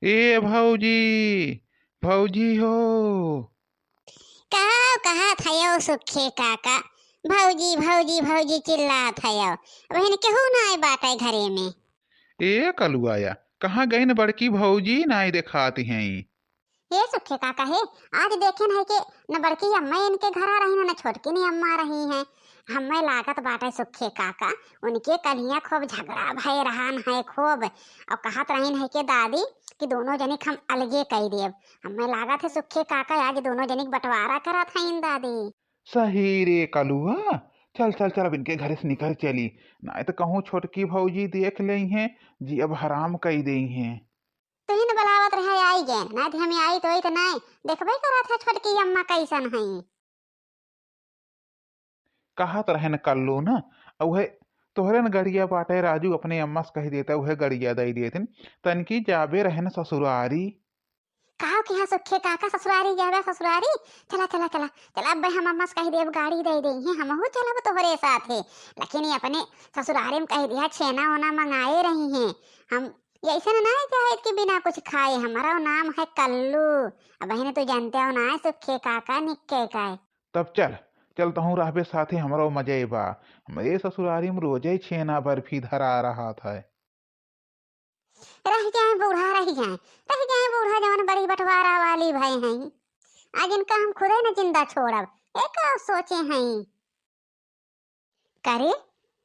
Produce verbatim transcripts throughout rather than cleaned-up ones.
ए भौजी, भौजी हो। का कहत हयो सुखे काका? भौजी, भौजी, भौजी चिल्लात हयो। अबहिन केहू नाय बाटे घरे में। ए कलुआया, कहाँ गइन बड़की भौजी, नाय देखात हईं। ए सुखे काका हे, आज देखेन है कि न बड़की अम्मा इनके घरा रही, न छोटकी नी अम्मा रही हैं। हमें लागत बाटे सुखे काका, उनके कलिया खूब झगड़ा भय रहन है खूब, और कहत रहीन है कि दादी कि दोनों जनिक हम अलगे कई देब। हमें लागत है सुखे काका आज दोनों जनिक बंटवारा करत हईन दादी। सही रे कलुआ, चल चल चल, अब इनके घरे से निकर चली, नाय तो कहूँ छोटकी भौजी देख लेइहें, जियब हराम कई देइहें। तुहिन बुलावत रहे, आई गए, नाय तो हम आई तो, आई तो नाय। देखबे करत है छोटकी अम्मा कैसन हईं। कहत रहेन कल्लू न, उहे तोहरे न गड़िया बाटे राजू, अपने अम्मा से कहि देता, उहे गड़िया दइ देतिन, तनकी जाबे रहेन ससुरारी। कहो कि हाँ सुखे काका ससुरारी जाबे ससुरारी, चला, चला, चला, चला, अब हम अम्मा से कहि देब गाड़ी दइ देइहें, हमहू चलब तोहरे साथे। लेकिन ये अपने ससुरारी में कहि दिया छेना ओना मंगाए रही हैं, हम ये ऐसे ना जाए कि बिना कुछ खाए, हमारा नाम है कल्लू। अब बहिन तू जानते हो ना सुखे काका निक्के का है। तब चल, चल तहूँ रहबे साथे, हमरो मजे बा। हमरे ससुरारी में रोजे छेना बर्फी धरा रहत है। रह जाए बूढ़ा, रह जाए, रह जाए बूढ़ा, जवन बड़ी बंटवारा वाली भय हैं। आज इनका हम खुदे न जिंदा छोड़ब, ए का सोचे हैं। करे,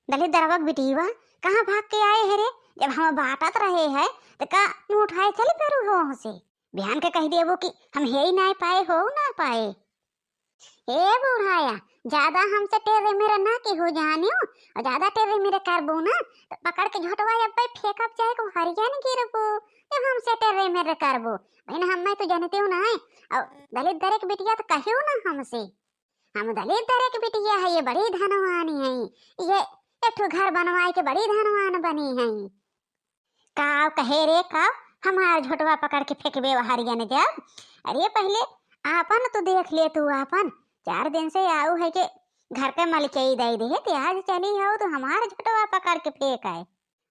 दलित दरवा के बिटिया, कहाँ भाग के आए है रे? जब हम बाटत रहे है, तो का मुँह उठाए चल पेरू हो से? बिहान के कहि देबो कि हम हेई नाय पाए, हो ना पाए। ए बूढ़ाया, ज्यादा हमसे टेढ़े मेढ़े ना केहू जानियो, और ज्यादा टेढ़े मेढ़े करबो ना, तो पकड़ के झोटवा अब्बे फेंकब चाहे को हरिया न गिरबो, जब हमसे टेढ़े मेढ़े करबो। बहन, हम मैं तो जानते हो ना है, और दलित दरे के बिटिया तो कहियो ना हमसे। हम दलित दरे के बिटिया है, ये बड़ी धनवानी है, ये एक ठो घर बनवाए के बड़ी धनवान बनी है। काव कहे रे काव, हमार झोटवा पकड़ के फेंकबे हरियन जब? अरे पहिले आपन तो देख ले तू आपन। चार दिन से आऊ है के घर के मलकई दई दे, ते आज चली हो तो हमार झोटवा पकड़ के फेंक आए।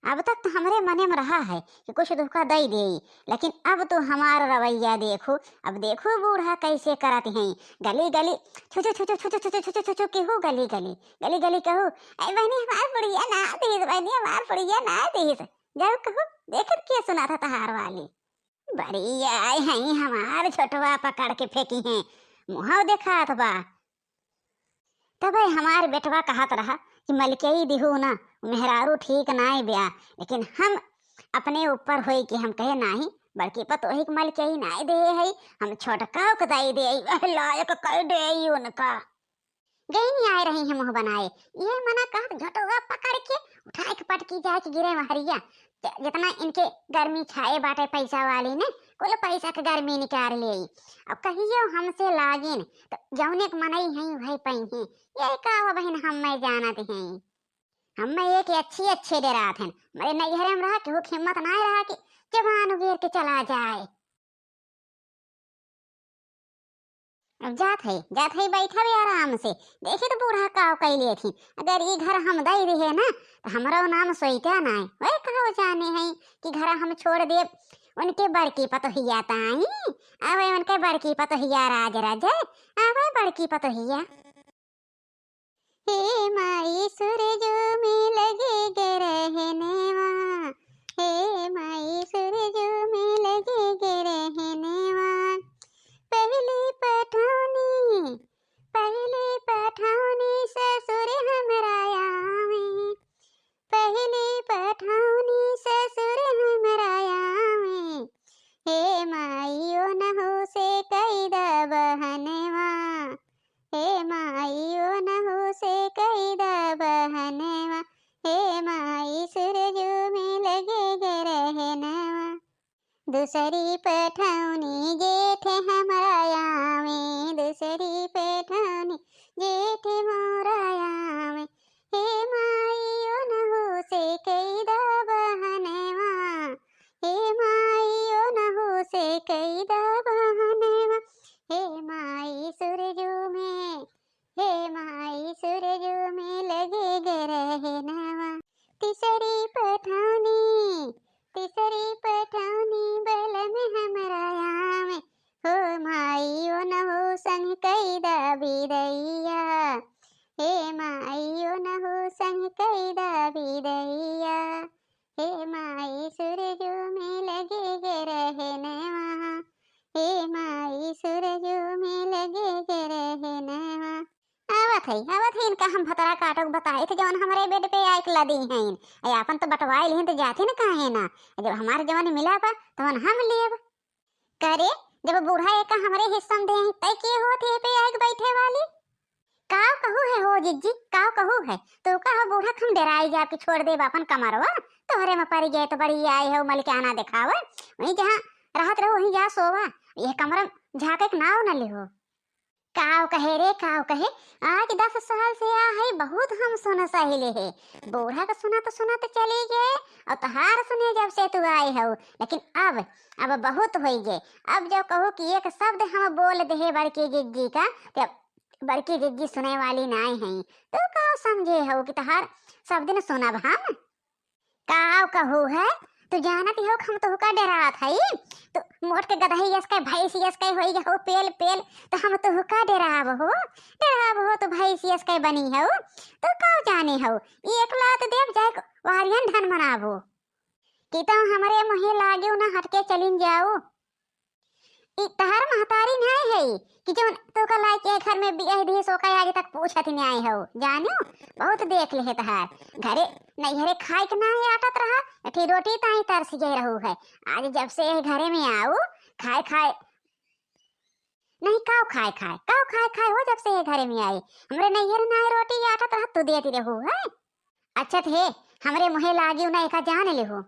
अब तक तो हमरे मने में रहा है कि कुछ धोखा दई देई, लेकिन अब तो हमार रवैया देखो, अब देखो बूढ़ा कैसे करत हैं। गली गली छुचु छुचु छुचु छुचु छुचु छुचु केहू गली गली, गली गली कहू, "ए बहनी हमार बुढ़िया ना दीस, बहनी हमार बुढ़िया ना दीस।" जाऊ कहू, "देखत के सुना था तहार वाली?" बड़ी आए हैं हमार झोटवा पकड़ के फेंकी हैं, मुँह देखात बा। तबे हमार बेटवा कहत रहा कि मलकई दिहू ना, मेहरारू ठीक नाय ब्या, लेकिन हम अपने ऊपर होई कि हम कहे नाही, बड़की पतोही के मलकई नाय दे है, हम छोटका के दई दे, वह लायक कर दे उनका। गई नहीं आए रही है मुँह बनाए, ये मना कहत झोटवा पकड़ के उठाए के पटकी जाए के गिरे महरिया। ज-, जितना इनके गर्मी छाए बाटे पैसा वाली ने, कुल पैसा के गर्मी निकाल ले। अब कहियो हमसे लागिन, तो जौने के मनई हैं, वही पई हैं। ये का हो बहिन, हम मैं जानत हैं। हम मैं एक अच्छी, अच्छे डेरात हैं। मरे नैहरे में रहा, केहू के हिम्मत ना रहा कि जबान उगेर के चला जाए। अब जात है, जात है, बैठा भी आराम से। देखी तो बूढ़ा काव कई लेथिन। अगर ई घर हम दई रहे ना, तो हमरो नाम सोइता नाय। वह काव जाने है कि घर हम छोड़ देब। उनके बड़की पतोहिया ताई, आवे उनके बड़की पतोहिया राज राजे, आवे बड़की पतोहिया। हे माई सूरजो में लगे गरहनवा, हे माई सूरजो में लगे गरहनवा। पहली पठौनी, पहली पठौनी ससुर हमरा आवे, पहली पठौनी ससुर हमरा आवे। हे माई ओनहु से कई द बहनवा, हे माई ओनहु से कई द बहनवा, हे माई सूरजो में लगे गरहनवा। दूसरी पठौनी जेठ हमरा आवे, दूसरी पठौनी जेठ मोरा आवे। हे माई ओनहु से कई द बहनवा, हे माई ओनहु से कई द बहनवा। हे माई सूरजो में, हे माई सूरजो में लगे गरहनवा। तीसरी पठौनी, तीसरी पठौनी बलम थई, आवत है इनका हम भतरा काटो के बताइत, जवन हमरे बेड पे आइक लदी हैं। ए, आपन तो बटवाई लिहिन तो जाथिन काहे ना? जब हमार जवन मिला बा, तवन हम लेब। करे, जब बूढ़ा एका हमरे हिस्सा में दे हैं, तै के होत है पे आइक बैठे वाली? काव कहू है हो जिज्जी, काव कहू है? तो का हो बूढ़ा के हम डेराई जाब कि छोड़ देब आपन कमरवा? तोहरे में पड़ गए तो बड़ी आए हो मलिकाना देखावे। वहीं जहाँ रहत रहो, वहीं जा सोवा। यह कमरा में झाँके के नाव न लिहो। काव कहे रे, काव कहे? आज दस साल से आ है, बहुत हम सुन सहिले है। बूढ़ा का सुना तो सुना तो चली गए, और तहार सुने जब से तू आए हो। लेकिन अब, अब बहुत होई गए। अब जो कहू कि एक शब्द हम बोल देहे बड़की जिज्जी का, तो बड़की जिज्जी सुने वाली नाय हैं। तू का समझे हो कि तहार सब दिन सुनब हम? काव कहू है? तू जानत हो कि हम तोहका डेरात हई? तू मोट के गदही यस के, भैंस यस के होई हो पेल पेल, तो हम तोहका डेराब हो? डेराब हो तो भैंस यस के बनी हो? तू का जाने हो? ई एक लात देब जाए वारियन धन मनाबो। कि तो हमरे मुँहे लागे ना हटके चलिन जाओ। ई तहार महतारी नाय है कि जौन तोका लाइके घर में बियाह दिए सोका आज तक पूछत नाय हो, जानियो? बहुत देख ले तहार घरे नैहरे खाए के नाय आटत रहा, अठी रोटी ताई तरस गए रहू है। आज जब से यह घरे में आओ, खाए खाए नहीं, काव खाए खाए, काव खाए खाए हो जब से यह घरे में आई। हमरे नैहरे नाय रोटी आटत रहा, तू देती रहू है। अच्छा थे, हमरे मुँहे लागी ना एका जान ले हो।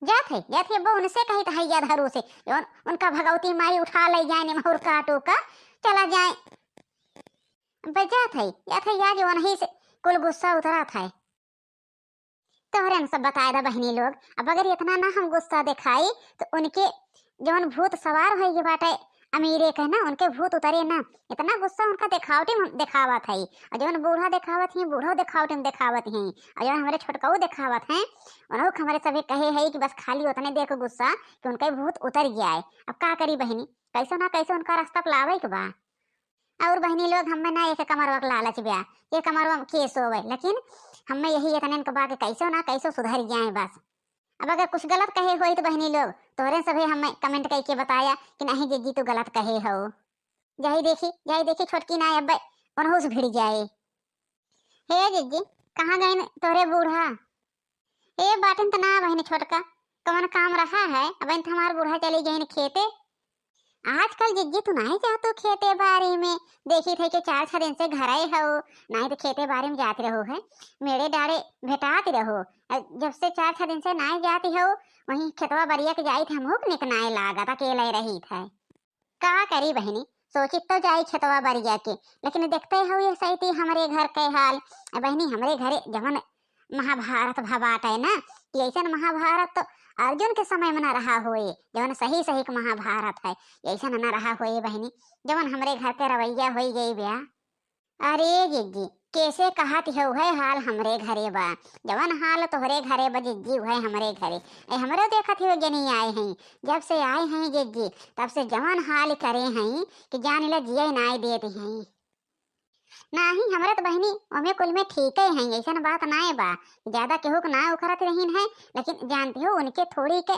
जात है, जात है, वो उनसे कही तो हैया धरू से, उन, उनका भगवती माई उठा ले जाए निमहुर काटू का, चला जाए। बस जात है, जात है, आज वनही से कुल गुस्सा उतरा था। तोहरे हम सब बताए दा बहनी लोग, अब अगर इतना ना हम गुस्सा दिखाई तो उनके जौन भूत सवार होई के बाटे अमीरे के ना, उनके भूत उतरे ना। इतना गुस्सा उनका देखावटी में देखावत है, और जौन बूढ़ा देखावत ही, बूढ़ो देखावटी में देखावत ही, और जौन हमरे छोटकाऊ देखावत हैं, उन्हों के हमरे सभी कहे है कि बस खाली उतने देर को गुस्सा कि उनका भूत उतर गया है। अब का करी बहिनी, कैसो ना कैसो उनका रास्ता पे लावे के बा। और बहिनी लोग, हमें ना एक कमरवा के लालच बा, ये कमरवा में के सोवे, लेकिन हमें यही इतने के बा कि कैसो ना कैसो सुधर जाए बस। अब अगर कुछ गलत कहे होई तो बहिनी लोग, तोहरे सभे हमें comment करके बताया कि नहीं जिज्जी तू गलत कहे हो। जाई देखी, जाई देखी छोटकी ना अब्बे उनहू से भिड़ जाए। हे जिज्जी, कहाँ गइन तोहरे बूढ़ा? ए बाटिन त ना बहिनी छोटका, कवन काम रहा है, अब तो हमार बूढ़ा चली गइन खेते। आजकल जिज्जी तू नहीं जातू खेते बारी में, देखी थे कि चार छह दिन से घरे हो, नहीं तो खेते बारी में जात रहो है, मेड़े डाड़े भेटात रहो। अ, जब से चार छह दिन से नहीं जाती हो, वहीं खेतवा बरिया के जाई थे, हमहू के निक नाय लागत, अकेले रही थे। का करी बहिनी, सोचित तो जाई खेतवा बरिया के, लेकिन देखते हो ये सहिती हमरे घर के हाल। ए बहिनी, हमरे घरे जवन महाभारत भा बाटे ना, कि ऐसन महाभारत तो अर्जुन के समय में ना रहा होए, जवन सही सही के महाभारत है, ऐसन ना रहा होए बहिनी, जवन हमरे घर के रवैया होई गई बा। अरे जिज्जी, कैसे कहत हो है हाल हमरे घरे बा, जवन हाल तोहरे घरे बा जिज्जी, वह हमरे घरे। ए, हमरो देखत हो जनी आए हैं, जब से आए हैं जिज्जी, तब से जवन हाल करे हैं कि जान ले जिए नाय देत हैं। नाही, हमरे तो बहिनी ओमे कुल में ठीके हैं, ऐसन बात नाय बा, ज्यादा केहू के ना उखरत रहीन है, लेकिन जानती हो उनके थोड़ी के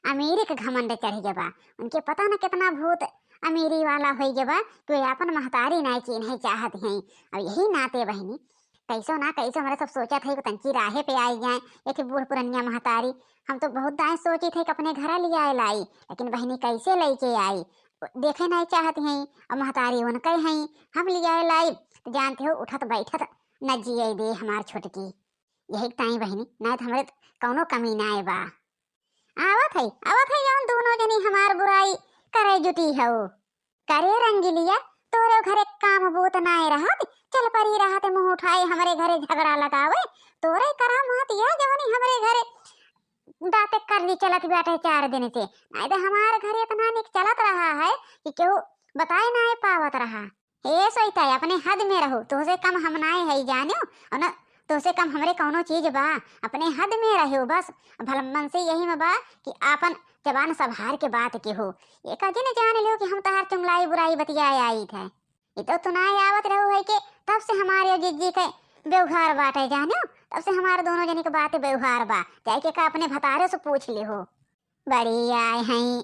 अमीरी के घमंड चढ़ गया बा। उनके पता न कितना भूत अमीरी वाला होई गया बा कि वे आपन महतारी नाय चीन्हे चाहत हैं। अब यही नाते बहिनी, कैसो ना कैसो हमरे सब सोचत है कि तंची राहे पे आई जाए, एक बूढ़ पुरनिया महतारी। हम तो बहुत दाएं सोचित है कि अपने घरा लियाए लाई, लेकिन बहिनी कैसे लेके आई, देखे नाय चाहत हैं। अब महतारी उनके हैं, हम लियाए लाई तो जानते हो उठत बैठत न जिए दे हमार छोटकी। यही ताई बहिनी, नाय तो हमरे त कौनो कमी नाय बा। आवत है, आवत है, जौन दोनों जनी हमार बुराई करे जुटी हो। करे रंगीलिया, तोरे घरे काम बूत नाय रहत, चल परी रहत मुँह उठाए हमरे घरे झगड़ा लगावे। तोरे करामात यह जवनी हमरे घरे दाँते कर ली चलत बाटे चार दिन से, नाय तो हमार घरे इतना निक चलत रहा है कि केहू बताए नाय पावत रहा। हे सोइता, अपने हद में रहो, तोहसे कम हम नाय है जानियो, और न तोहसे कम हमरे कौनो चीज बा। अपने हद में रहो बस। भलमन से यही में बा कि आपन जबान संभार के बात के हो। ये का जिन जान लियो कि हम तहार चुंगलाई बुराई बतियाए आई थे। ये तो तू नाय आवत रहो है कि तब से हमारे जिज्जी के व्यवहार बाटे जानियो, तब से हमारे दोनों जने के बात व्यवहार बा। जाए के का अपने भतारे से पूछ लिहो। बड़ी आए हैं।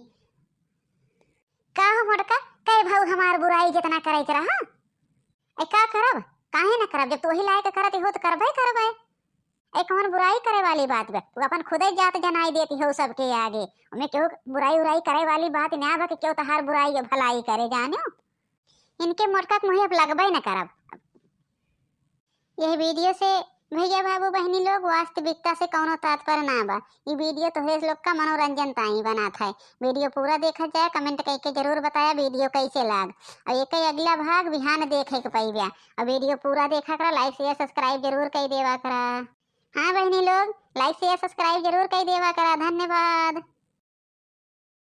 का हो मोटका, कै भाऊ हमार बुराई जितना करे के रहा? ए, का करब? काहे ना करब? जब तू वही लायक करत हो तो करबे करबे। ए कौन बुराई करे वाली बात बा? तू अपन खुदे जात जनाई देती हो सबके आगे। ओमे केहू बुराई उराई करे वाली बात ना बा कि केहू तहार बुराई या भलाई करे, जानो। इनके मोटका के मुँहे अब लगबे न करब। यह वीडियो से भैया बाबू बहनी लोग वास्तविकता से कौनो तात्पर्य ना बा। ई वीडियो तोहरे लोग का मनोरंजन ताई बनात है। वीडियो पूरा देखा जाए, कमेंट करके जरूर बताया वीडियो कैसे लाग। और एक अगला भाग बिहान देखे के पैब्या। और वीडियो पूरा देखा करा, लाइक शेयर सब्सक्राइब जरूर कर देवा करा। हाँ बहनी लोग, लाइक शेयर सब्सक्राइब जरूर कर देवा करा। धन्यवाद।